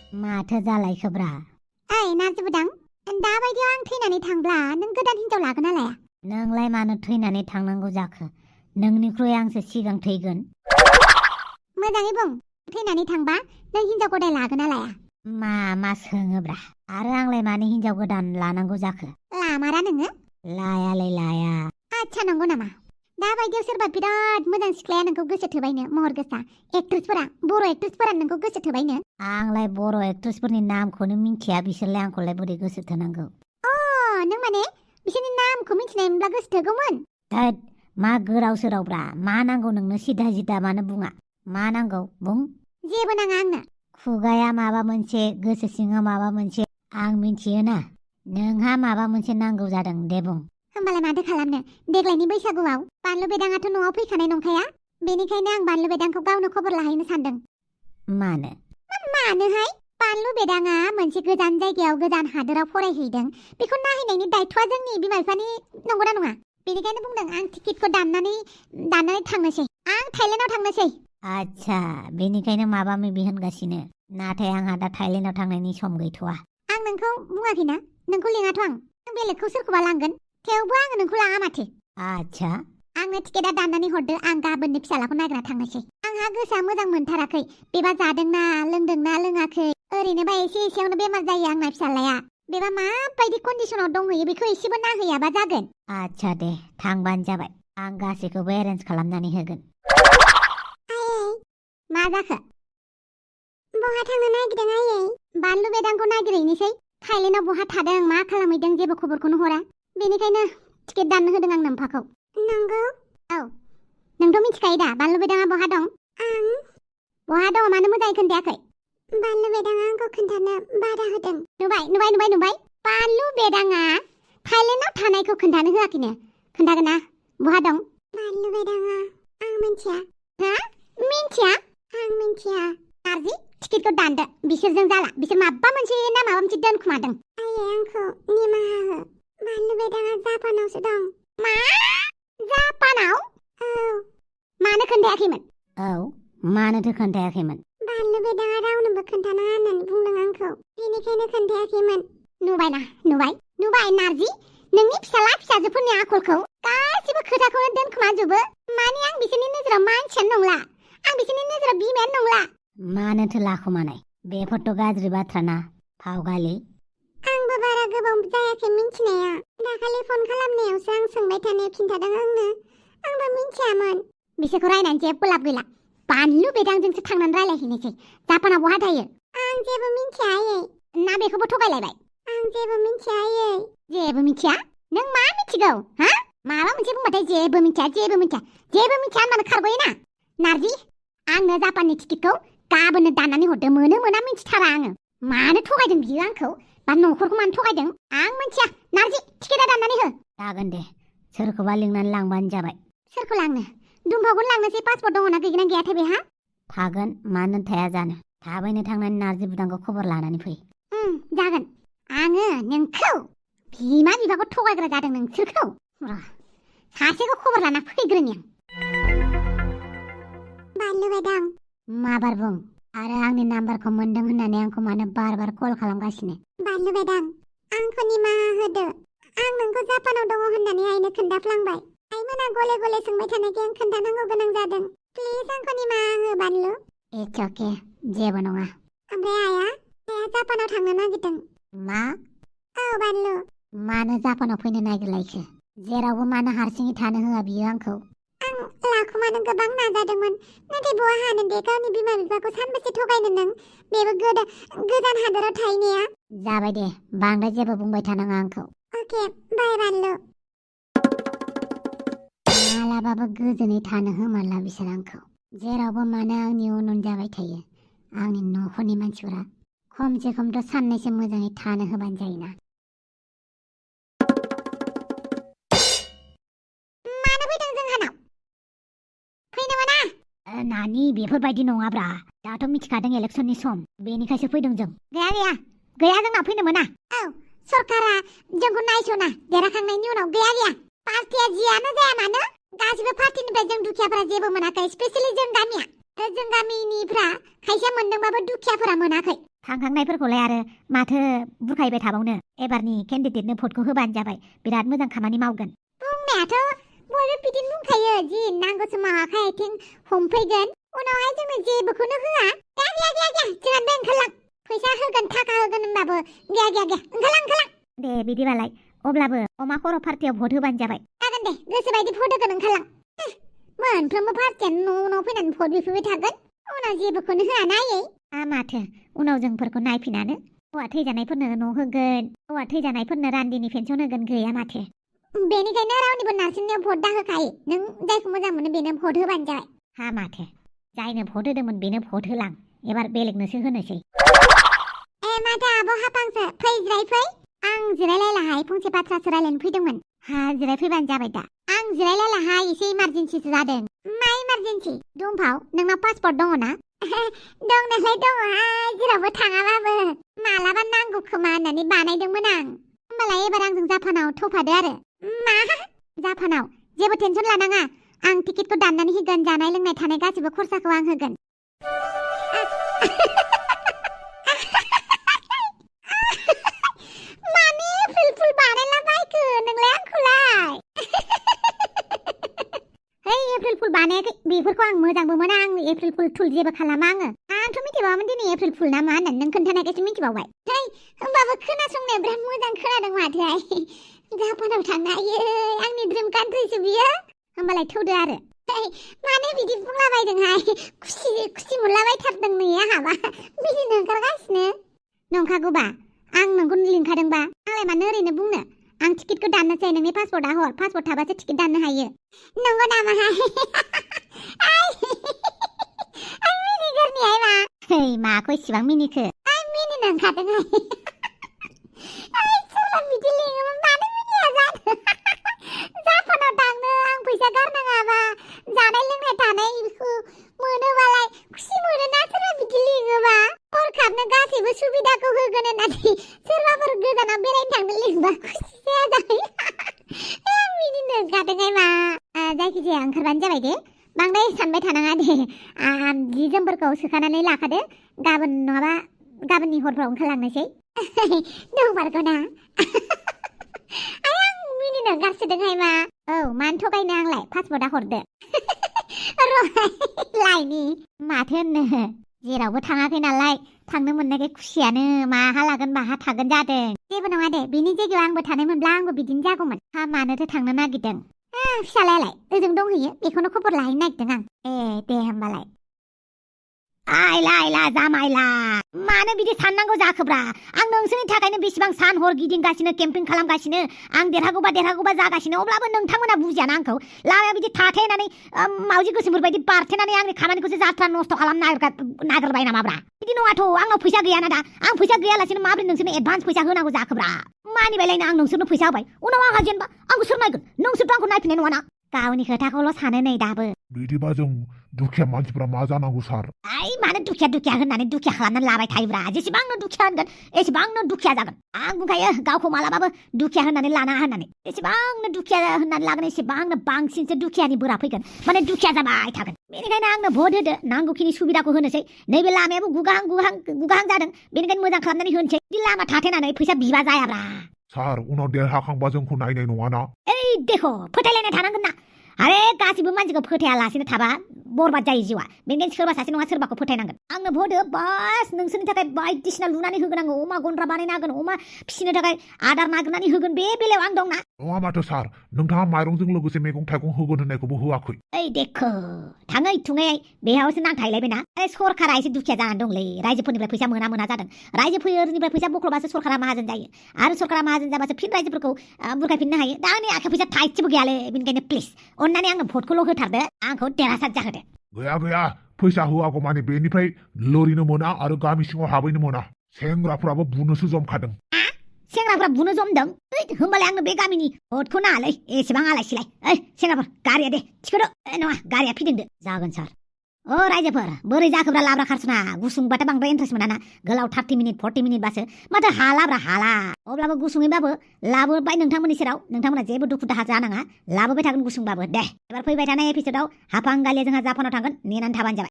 माथो जालायखोब्रा? ओइ नार्जिबुदां, दाबायदियाव आं थैनानै थांब्ला नों गोदान हिनजाव लागोन ना लाया? नोंलाय मानो थैनानै थांनांगौ जाखो? नोंनिख्रुइ आंसो सिगां थैगोन। मोजाङै बुं, थैनानै थांबा नों हिनजाव गोदान लागोन ना लाया? मा सोङोब्रा? आरो आंलाय मानो हिनजाव गोदान लानांगौ जाखो? लामारा नोङो? लायालै लाया। आच्छा नंगौ नामा? दाबायदियाव सोरबा बिराद मोजां सिख्लाया नोंखौ गोसो थोबायनो, महर गोसा एक्ट्रेसफोरा, बर' एक्ट्रेसफोरा नोंखौ गोसो थोबायनो। आंलाय बर' एक्ट्रेसफोरनि नामखौनो मिन्थिया, बिसोरलाय आंखौलाय बोरै गोसो थोनांगौ? नों माने बिसोरनि नामखौ मिथिनायमोनब्ला गोसो थोगौमोन। थोद, मा गोराव सोरावब्रा? मा नांगौ नोंनो? सिदा सिदा मानो बुङा? मा नांगौ बुं? जेबो नाङा आंनो। खुगाया माबा मोनसे, गोसो सिङाव माबा मोनसे, आं मिन्थियोना। नोंहा माबा मोनसे नांगौ जादों, दे बुं। होमबालाय माथो खालामनो? देग्लायनि बैसागुआव बानलु बेदाङाथ' न'आव फैखानाय नंखाया, बेनिखायनो आं बानलु बेदांखौ गावनो खबर लाहैनो सानदों। मानो? मानोहाय? बानलु बेदाङा मोनसे गोजान जायगायाव, गोजान हादोराव फरायहैदों। बेखौ नायहैनायनि दायथ'आ जोंनि बिमा बिफानि, नंगौना नङा? बेनिखायनो बुंदों आं टिकेटखौ दाननानै थांनोसै। आं थाइलेन्डआव थांनोसै। आच्छा, बेनिखायनो माबा माबि होनगासिनो। नाथाय आंहा दा थाइलेन्डआव थांनायनि सम गैथ'वा। आं नोंखौ बुङाखैना, नोंखौ लेङाथ' आं बेलेगखौ सोरखौबा लांगोन। थेवबो आङो नोंखौ लाङा माथो। आच्छा, आंनो टिकेटआ दाननानै हरदो, आं गाबोननो फिसालाखौ नागिरना थांनोसै। आंहा गोसोआ मोजां मोनथाराखै। बेबा जादोंना लोंदोंना लोङाखै, ओरैनोबा एसे एसेयावनो बेमार जायो आंना फिसालाया। बेबा माबायदि कन्डिसनाव दंहैयो बेखौ एसेबो नायहैयाबा जागोन। आच्छा दे, थांबानो जाबाय। आं गासैखौबो एरेन्ज खालामनानै होगोन। मा जाखो? बहा थांनो नागिरदों आयै? बानलु बेदांखौ नागिरहैनोसै। थाइलेन्डआव बहा थादों, मा खालामहैदों, जेबो खबरखौनो हरा। बेनिखायनो टिकेट दाननो होदों आं नोम्फाखौ। नंगौ? औ। नोंथ' मिथिखायो दा बानलु बेदाङा बहा दं? बहा दं मानो मोजाङै खोन्थायाखै? बानलु बेदाङा आंखौ खोन्थानो बादा होदों। नुबाय। बानलु बेदाङा थाइलेन्डआव थानायखौ खोन्थानो होआखैनो। खोन्थागोन ना? बहा दं? बानलु बेदाङा आं मिन्थिया। हा? मिन्थिया? आं मिन्थिया। नार्जि, टिकेटखौ दानदो। बिसोरजों जाला। बिसोर माबा मोनसे दोनखुमादों। आयै आंखौ निमाहा हो। बानलु बेदाङा जापानावसो दं। मा? जापानाव? औ। मानो खोन्थायाखैमोन? औ, मानोथो खोन्थायाखैमोन? बानलु बेदाङा रावनोबो खोन्थानाङा होननानै बुंदों आंखौ। बेनिखायनो खोन्थायाखैमोन। नुबाय नार्जि, नोंनि फिसाला फिसाजोफोरनि आखलखौ गासिबो खोथाखौनो दोनखुमाजोबो। माने आं बिसोरनि नोजोराव मानसियानो नंला। आं बिसोरनि नोजोराव बिमायानो नंला। मानोथो लाखुमानाय? बेफोरथ' गाज्रि बाथ्राना, फावगालि। आंबो बारा गोबाव जायाखै मिन्थिनाया। दाखालि फन खालामनायावसो आं सोंबाय थानायाव खिन्थादों आंनो। आंबो मिन्थियामोन। बिसोरखौ रायनानै जेबो लाब गैला। बानलु बेदांजोंसो थांनानै रायलायहैनोसै। जापानाव बहा थायो? आं जेबो मिन्थिया आयै। ना बेखौबो थगायलायबाय? आं जेबो मिन्थिया आयै। जेबो मिन्थिया? नों मा मिथिगौ? हा? माबा मोनसे बुंबाथाय जेबो मिन्थिया होनबानो खारग'योना? नार्जि, आंनो जापाननि टिकेटखौ गाबोननो दाननानै हरदो। मोनो मोना मिन्थिथारा आङो। मानो थगायदों बियो आंखौ? बा न'खरखौ मानो थगायदों? आं मिन्थिया। नार्जि, टिकेटआ दाननानै हो। जागोन दे, सोरखौबा लिंनानै लांबानो जाबाय। सोरखौ लांनो? दुम्फावखौनो लांनोसै। पासपर्ट दङना गैयाथाय बेहा? थागोन, मानो थाया जानो। थाबैनो थांनानै नार्जि बुदांखौ खबर लानानै फै। जागोन। आङो नोंखौ बिमा बिफाखौ थगायग्रा जादों नोंसोरखौ। सासेखौ खबर लाना फैग्रोनि आं। बानलु बेदां। माबार बुं। आरो आंनि नाम्बारखौ मोनदों होननानै आंखौ मानो बार कल खालामगासिनो? बानलु बेदां, आंखौ निमाहा होदो। आं नोंखौ जापानाव दङ होननानै आइनो खोन्थाफ्लांबाय। आइमोना गले गले सोंबाय थानायखाय आं खोन्थानांगौ गोनां जादों। प्लिज आंखौ निमाहा हो बानलु। इट्स अके, जेबो नङा। ओमफ्राय आइया जापानाव थांनो नागिरदों। मा? औ बानलु। मानो जापानाव फैनो नागिरलायखो? जेरावबो मानो हारसिङै थानो होआ बियो आंखौ? आं लाखुमानो गोबां नाजादोंमोन, नाथाय बहा हानो दे गावनि बिमा बिफाखौ सानबेसे थगायनो नों? बेबो गोजान हादोराव थाहैनाया। जाबाय दे, बांद्राय जेबो बुंबाय थानाङा आंखौ। अके, बाय बानलु। मालाबाबो गोजोनै थानो होमारला बिसोर आंखौ। जेरावबो मानो आंनि उन जाबाय थायो। आंनि न'खरनि मानसिफोरा खमसे खमथ' साननैसो मोजाङै थानो होबानो जायोना। मानो फैदों जोंहानाव? फैनो मोना। नानि, बेफोरबायदि नङाब्रा। दाथ' मिथिखादों इलेक्सननि सम, बेनिखायसो फैदों जों। गैया जोंनाव फैनो मोना। औ, सरकारा जोंखौ नायस'ना। देरहाखांनायनि उनाव गैया। पार्टिया जियानो जाया मानो, गासिबो पार्टिनिफ्राय जों दुखियाफोरा जेबो मोनाखै, स्पेशेलि जों गामिनिफ्रा खायसेया मोनदोंबाबो दुखियाफोरा मोनाखै। थांखांनायफोरखौलाय आरो माथो बुरखायबाय थाबावनो एबारनि केन्डिडेटनो भटखौ होबानो जाबाय बिराद मोजां खामानि मावगोन। बुंनायाथ' बयबो बिदिनो बुंखायो जि नांगौ समाव आखाइ आथिं हमफैगोन उनावहाय जोंनो जेबोखौनो होआ। गैया जोंहा बे ओंखारलां फैसा होगोन थाखा होगोन होनबाबो गैया ओंखारलां। दे बिदिबालाय अब्लाबो अमा खर' पार्टियाव भट होबानो जाबाय। जागोन दे गोसोबायदि भट होगोन ओंखारलां। मोनफ्रोमबो पार्टियानो न' फैनानै भट बिफैबाय थागोन उनाव जेबोखौनो होआ नायै। माथो उनाव जोंफोरखौ नायफिनानो हौवा थैजानायफोरनो न' होगोन हौवा थैजानायफोरनो रान्दिनि पेन्सन होगोन गैया माथो। बेनिखायनो रावनिबो नारसिननायाव भट दाहोखायो। नों जायखौ मोजां मोनो बेनो भट होबानो जाबाय। माथो जायनो भट होदोंमोन बेनो भट होलां एबार बेलेगनोसो होनोसै। माथो आब' हापांसो फै जिरायफै। आं जिरायलायलाहाय फंसे बाथ्रासो रायलायनो फैदोंमोन। जिरायफैबानो जाबाय दा। आं जिरायलायलाहाय एसे इमारजेन्सिसो जादों। मा इमारजेन्सि? दुम्पाव नोंनाव पासपर्ट दङ ना? दंनायालाय दङहाय जेरावबो थाङाबाबो मालाबा नांगौ खोमा होननानै बानायदोंमोन आं। होमबालाय एबार आंजों जापानाव थफादो आरो। मा? जापानाव जेबो टेनसन लानाङा आं टिकेटखौ दाननानै होगोन जानाय लोंनाय थानाय गासिबो खरसाखौ आं होगोन। माने एप्रिल फुल बानायला बायखो नोंलाय आंखौलाय? एप्रिल फुल बानायाखै बेफोरखौ आं मोजांबो मोना। आं एप्रिल फुल थुल जेबो खालामा आङो। आंथ' मिथिबावामोन दिनै एप्रिल फुल ना मा होननानै नों खोन्थानायखायसो मिथिबावबाय। होमबाबो खोनासंनाया बिराद मोजां खोनादों माथोहाय। जापानाव थांनो हायो आंनि ड्रिम कान्ट्रिसो बियो। होमबालाय थौदो आरो। माने बिदि बुंलाबायदोंहाय खुसि मोनलाबायथारदों नै आंहाबा बिदिनो ओंखारगासिनो। नंखागौबा आं नोंखौ लिंखादोंबा आंलाय मानो ओरैनो बुंनो। आं टिकेटखौ दाननोसै नोंनि पासपर्टआ हर पासपर्ट थाबासो टिकेट दाननो हायो। नंगौ नामाहाय? आं मिनिगोरनिहाय मा? माखौ इसिबां मिनिखो? आं मिनिनो ओंखारदोंहाय। सोरबा बिदि लिङोमोन मानो मिनिया जानो? जापानाव थांनो आं फैसा गारनाङाबा जानाय लोंनाय थानायखौ मोनोबालाय खुसि मोनोना सोरबा बिदि लिङोबा। हरखाबनो गासैबो सुबिदाखौ होगोन होननानै सोरबाफोर गोजानाव बेरायनो थांनो लिंबा खुसि जाया जायो। मिनिनो ओंखारदोंहाय मा? जायखिजाया ओंखारबानो जाबाय दे। बांद्राय सानबाय थानाङा दे। जि जोमफोरखौ सोखानानै लाखादो गाबोन नङाबा गाबोननि हरफ्राव ओंखारलांनोसै। नंमारगौ ना? आं मिनिनो ओंखारसोदोंहाय मा? मानो थगायनो आंलाय पासपर्टआ हरदो। लायनि माथो होननो जेरावबो थाङाखै नालाय थांनो मोननायखाय खुसियानो माहा लागोन माहा थागोन जादों। जेबो नङा दे बिनि जायगायाव आंबो थानाय मोनब्ला आंबो बिदिनो जागौमोन। मानोथो थांनो नागिरदों? फिसालायालाय ओजों दंहैयो बेखौनो खबर लाहैनो नागिरदों आं। दे होमबालाय। आइला जामाइला मानो बिदि साननांगौ जाखोब्रा? आं नोंसोरनि थाखायनो बेसेबां सान हर गिदिंगासिनो केम्पिं खालामगासिनो आं देरहागौबा जागासिनो अब्लाबो नोंथांमोना बुजियाना आंखौ। लामायाव बिदि थाथेनानै मावजि गोसोमफोर बायदि बारथेनानै आंनि खामानिखौसो जात्रा नस्थ' खालामनो नागिरबाय नामाब्रा? बिदि नङाथ' आंनाव फैसा गैयाना दा। आं फैसा गैयालासेनो माबोरै नोंसोरनो एडभान्स फैसा होनांगौ जाखोब्रा? मानिबायलायनो आं नोंसोरनो फैसा होबाय उनाव आंहा जेनेबा आंखौ सोर नायगोन? नोंसोरथ' आंखौ नायफिननाय नङाना। गावनि खोथाखौल' सानो नै दाबो। बिदिबा जों दुखिया मानसिफ्रा मा जानांगौ सार? मानो दुखिया होननानै दुखिया खालामनानै लाबाय थायोब्रा? जेसेबांनो दुखिया होनगोन एसेबांनो दुखिया जागोन। आं बुंखायो गावखौ मालाबाबो दुखिया होननानै लानाङा होननानै। एसेबांनो दुखिया होननानै लागोन एसेबांनो बांसिनसो दुखियानि बोरा फैगोन। माने दुखिया जाबाय थागोन। बेनिखायनो आंनो भट होदो नांगौखिनि सुबिदाखौ होनोसै। नैबे लामायाबो गुगाहां जादों बेनिखायनो मोजां खालामनानै होनोसै। बिदि लामा थाथेनानै फैसा बिबा जायाब्रा। सार उनाव देरहाखांबा जोंखौ नायनाय नङाना? देखो फोथायलायनाय थानांगोन ना। आरे गासिबो मानसिखौ फोथायालासेनो थाबा बरबाद जायो जिउआ। बेनिखायनो सोरबा सासे नङा सोरबाखौ फोथायनांगोन। आंनो भट हो बास नोंसोरनि थाखाय बायदिसिना लुनानै होगोन आङो। अमा गन्द्रा बानायना होगोन अमा फिसिनो थाखाय आदार नागिरनानै होगोन। बे बेलायाव आं दंना। नङा माथो सार नोंथाङा माइरंजों लोगोसे मैगं थाइगं होगोन होननायखौबो होआखै। देखो थाङै थुङै बेयावसो नांथाहैलायबायना। सरकारा एसे दुखिया जानानै दंलै। रायजोफोरनिफ्राय फैसा मोना जादों। रायजोफोरनिफ्राय फैसा बख्लबासो सरकारा माहाजोन जायो आरो सरकारा माहाजोन जाबासो फिन रायजोफोरखौ बुरखायफिननो हायो। दा आंनि आखाइ फैसा थाइसेबो गैयालै। बेनिखायनो प्लिज अन्नानै आंनो भटखौल' होथारदो आंखौ देरहासार जाहोदो। गैया फैसा होआगौ माने बेनिफ्राय लोरिनो मोना आरो गामि सिङाव हाबैनो मोना। सेंग्राफ्राबो बुनोसो जमखादों। सेंग्राफ्रा बुनो जमदों? होमबालाय आंनो बे गामिनि भटखौ नाङालै एसेबां आलाय सिलाय। सेंग्राफोर गारिया दे थिखोदो। नङा गारिया फिदिंदो। जागोन सार। रायजोफोर बोरै जाखोब्रा लाब्रा खारसना? गुसुंबाथाय बांद्राय इन्ट्रेस्ट मोनाना। गोलाव 30 मिनिट 40 मिनिटबासो माथो हाला। अब्लाबो गुसुङैबाबो लाबोबाय नोंथांमोननि सेराव। नोंथांमोना जेबो दुखु दाहा जानाङा लाबोबाय थागोन गुसुंबाबो। दे एबार फैबाय थानाय एपिसोडाव हाफां गालिया जोंहा जापानाव थांगोन नेनानै थाबानो जाबाय।